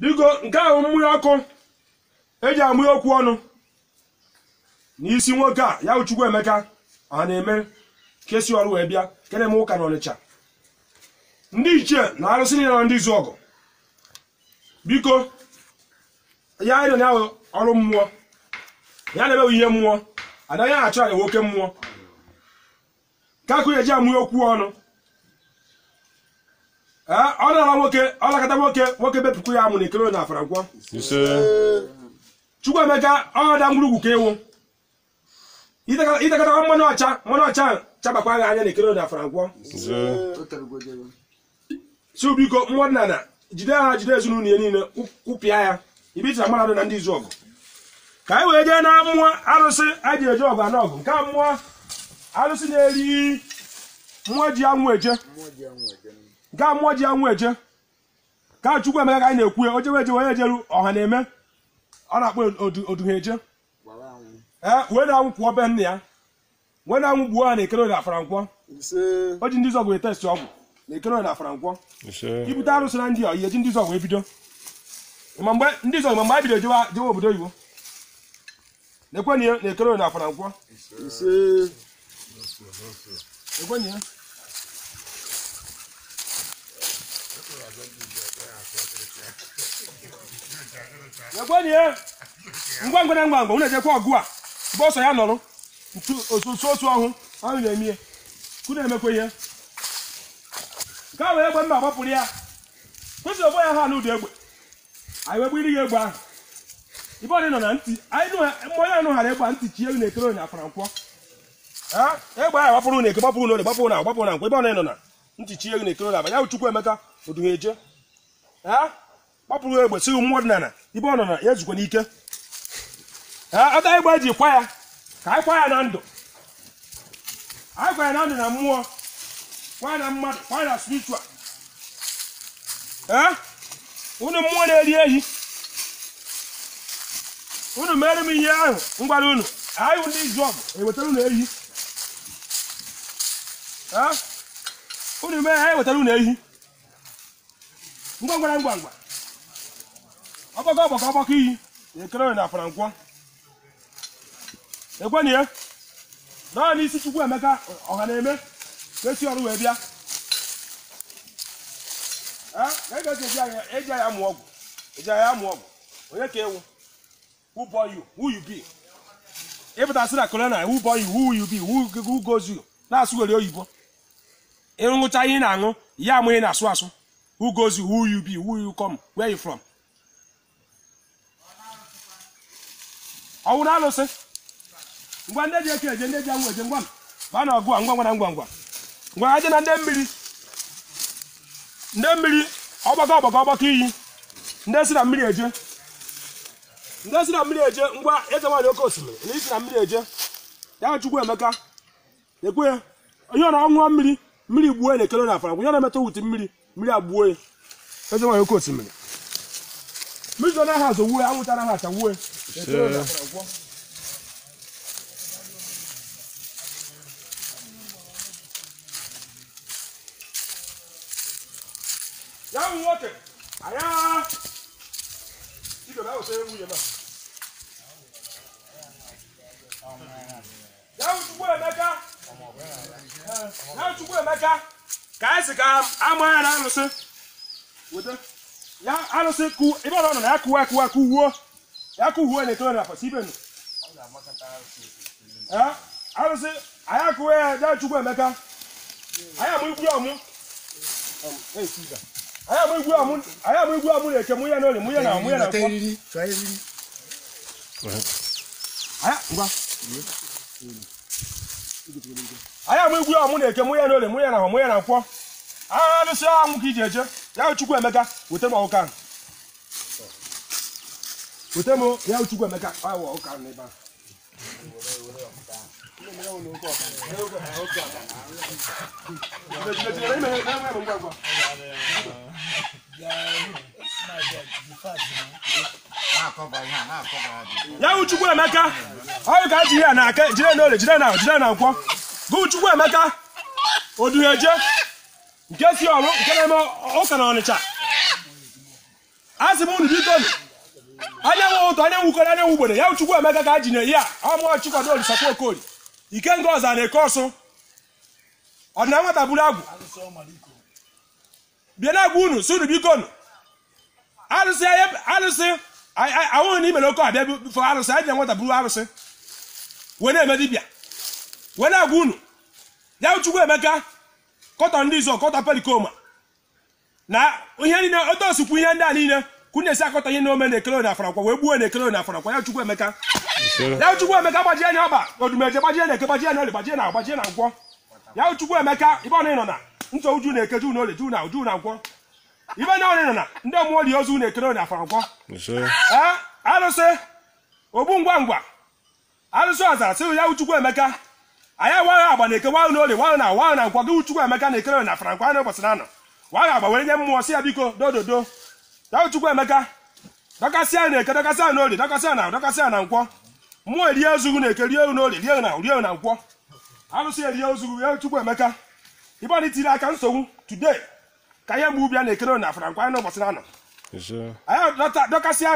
Biko nke ahụ mmụọ ọkụ eji amụ okwu ọnụ n'isi nwoke a ya Chukwuemeka a na-eme kesi ọrụ wee bịa kene m ụka n'Ọnịcha ndị ichie na arụsị niile na ndị izu ọgụ biko ya ịnọ na ọrụ mmụọ ya na-emewe ihe mmụọ anaghị achọ anya nwoke mmụọ ka akụ eji amụ okwu ọnụ. Ọ na-ala nwoke ọ lakọta nwoke nwoke bepụkwu ya amụ na ekele na afara nkwọ. Chukwuemeka ọ da ngwurugwu ka ewu itekọta mmanụ ọcha chabakwa gị anya na ekele na afara nkwọ. Si biko mmụọ nna jide ha jide ezinụlọ ya niile kwụpịa ya ibicha mmadụ na ndị izu ọgụ ka anyị wee jee na mmụọ arụsị anyị ji eje ọgụ anọ ọgụ nke mmụọ arụsị na-eri mmụọ ji anwụ eje nke mmụọ ji anwụ eje ka Chukwuemeka ka anyị na-ekwu ya o jewe eje onye ejeru ọha na-eme ọ na-akpọ oduha eje wee na-anwụ kwụọ be nna ya wee na-anwụ gbuo ha na ekere na afara nkwọ. O ji ndị izu ọgụ etesti ọgwụ na ekere na afara nkwọ ibute arụsị na ndị ọyị eji ndị izu ọgụ ebido ma mgbe ndị izu ọgụ ma mgbe anyị bido jewe obodo oyibo na-ekwenye na ekere na afara nkwọ. Ekwenye ngwa ngwa na ngwa ngwa unu ejekwa ọgụ a mgbe ọsọ ya nọrọ otu otu ọhụ ahụ na-eme ihe kụ na-emekwa ihe nke ahụ egbe mma gbapụrụ ya kwesịrị ọgbọ ya ha n'ụdị egbe anyị wee gbiri ya egbe ahụ ibe ọ dị nọ na ntị anyị mmụọ ya nụghara egbe a ntị chi elu na-ekere na afara nkwọ. Egbe ahụ gbapụrụ na eke gbapụrụ na ode gbapụrụ na gbapụrụ na nkwọ ebe ọ nọ na ntị chi elu na-ekere na aba ya Chukwuemeka oduha eje gbapụrụ egbe si mmụọ ọdịnala ibe ọ nọ na ya ezukwa n'ike ata egbe eji kwa ya ka anyị kwa ya na ndụ anyị kwa ya na ndụ na mmụọ kwa ya na mmadụ kwa ya na spiritual. Unu mmụọ na-eri ehi unu mere m ihe ahụ ngwara unu anyị ndị izu ọgụ ewetara unu ehi unu mee anyị wetara unu ehi ngwa ngwa ngwa ngwa ọgbakọ ọgbakọ ọgbakọ iyi ekere na afara nkwọ ekwenye ya naanị isi Chukwuemeka ọha na-eme ka esi ọrụ wee bịa eji anya amụ ọgwụ eji anya amụ ọgwụ onye ka ewu who born you who you be ịpụtasị na corona who born you who you be who goes you na-asụgheri oyibo ịṅụcha ihe ị na-aṅụ ya amụ ihe na-asụ asụ who goes you who you be who you come where you from ọwụ na alụsị ngwa ndị ji eke eje ndị ji anwụ eje ngwa baa na ọgụ a ngwa ngwa na ngwa ngwa ngwa aje na ndị mmiri ọgbakọ ọgbakọ ọgbakọ iyi ndị si na mmiri eje ndị si na mmiri eje ngwa eze nwaanyị oke osimiri na isi na mmiri eje ya Chukwuemeka ekwe ya onye ọ na-aṅụọ mmiri mmiri gbuo na ekele na afara onye na-emetụ wuti mmiri mmiri agbuo ya eze nwaanyị oke osimiri mmiri zọ naghị azọ wuo anwụta naghị acha wuo ekele na afara gwọ. Ya nwoke aya ibe na ose nwunye ma ya Chukwuemeka ya Chukwuemeka ka anyị si ka ama ya na arụsị weta ya arụsị ku ibe ọ nọ na ya kuwa kuwa kuwuo ya kuwuo na ekele na afọ si ibe nụ arụsị anyị akụwa ya ya Chukwuemeka anyị amụ igbu ọmụ anyị amụ igbu ọmụ na-eke mụ ya na ori mụ ya na mụ ya na nkwọ anyị amụ igbu ọmụ na-eke mụ ya na ori mụ ya na mụ ya na nkwọ arụsị anwụ ka iji eje ya Chukwuemeka weta m ọkụkọ ahụ weta m ya Chukwuemeka ọwụ ọkụkọ ahụ n'ebe ahụ. Ya Chukwuemeka ọ ka ji ya na aka jide na ole jide na jide na nkwọ gụ Chukwuemeka oduheje nke si ọrụ nke na-eme ụka na Ọnịcha Asị m unu biko anyanwụ ụtọ anyanwụ ukoro anyanwụ ugboro ya Chukwu Emeka ka a ji na ya ọmụọ Chikwado Olisakwa Okoli Ikenga ọza na-eke ọsụ ọdịna nwata buru agwụ bịa na-agwa unu si unu biko nụ arụsị arụsị ahụghị na imere oke abịa fọ arụsị anyị na nwata buru arụsị wee na-eme dibịa wee na-agwa unu ya Chukwu Emeka kọtọ ndị izu kọtọ perikoma na ihe niile otu osikwu ihe ndị a niile ka unu esi akọtọ ihe na ome na ekele na afarakwa wee gbuo na ekele na afarakwa ya Chukwu Emeka ya Chukwu Emeka gbajie anya ọba odumeje gbajie na eke gbajie na oli gbajie na gbajie na nkwọ ya Chukwu Emeka ibe ọ nọ na ntọ uju na eke ju na oli ju na uju na nkwọ ibe na ọ nọ na ndị mmụọ lie ozu na ekele na afarakwa ee arụsị ogbu ngwa ngwa arụsị ọzara sị ya Chukwu Emeka anyị awaghị agba na eke waghị na oli waghị na waghị na nkwọ gị Chukwu Emeka na ekele na afarakwa na ụbọchị na anọ waghị agba were nye mmụọ sị ya biko dododo ya Chukwu Emeka dọkasịa na eke dọkasịa na oli dọkasịa na dọkasịa na nkwọ mmụọ erie ozugu na eke rie na oli rie na rie na nkwọ arụsị erie ozugu ya Chukwu Emeka ibe ọ tiri aka nsogbu today ka ihe mgbu bịa na ekele na afarakwa na ụbọchị na anọ anyị dọkasịa.